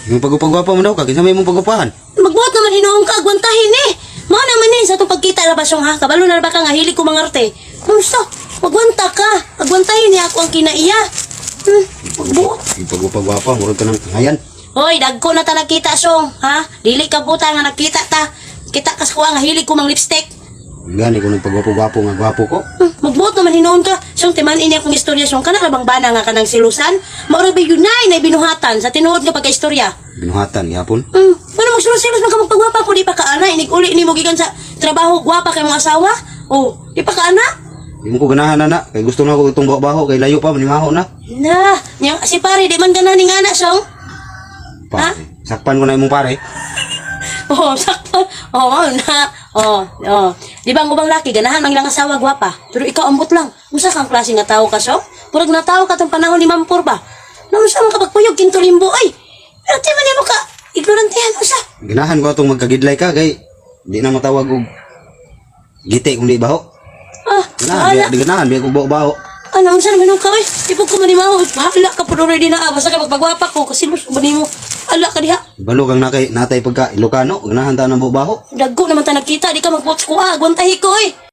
Yung pagupagwapa mo daw ka, kinsa may imong pagwapahan? Magbuot naman hinuon ka, agwantahin eh. Mao naman eh, sa itong pagkita na ba siyong ha? Kabalo na ba ka nga, hilig ko mangarte. Kumusta? Magwanta ka. Agwantahin niya ako ang kinaiya. Magbuot. Yung pagupagwapa, murag ka ng ayan. Hoy, dagko na ta nagkita siyong, ha? Dili ka buta nga nagkita ta. Kita ka sa kuha nga hilig ko mang lipstick. Gani ko ng pagwapo-gwapo nga gwapo ko. Magbuot naman hinuon ka. Siyong timan ini akong istorya siyong kana ra bang bana nga kanang silusan? Maura ba yun na binuhatan sa tinuod nga pagka-istorya? Binuhatan gihapon. Wala magsulos-sulos man ka magpagwapa ko di pa ka ana inig uli nimo gikan sa trabaho gwapa kay mong asawa. Oh, di pa ka ana. Di mo ko ganahan na kay gusto na ko itong baho kay layo pa manimaho na. Na, nya si pare di man ganahan ning ana song. Pare, sakpan ko na imong pare. Oh, sakto. Oh, mao na. Oh. Di ba ang ubang laki ganahan ang ilang asawa gwapa, pero ikaw ambot lang. Unsa kang klase nga tawo ka song? Murag natawo ka tong panahon ni Mampur ba? Naunsa man ka pagpuyog kintulimbo ay. Pero di man nimo ka ignorantehan unsa? Ganahan ko atong magkagidlay ka kay di na matawag og giti kung di baho. Ah, Ganahan, bahala. di ganahan biya ko baho. Ano, unsa naman ka oy? Ibog ko man nimo, bahala ka pud already na ah. Basta ka magpagwapa ko kasi lus ba nimo. Ala ka diha. Balo kang nakay natay pagka Ilocano, ganahan ta ng baho. Dagko naman ta nagkita, di ka magputs ko ah, agwantahi ko oy.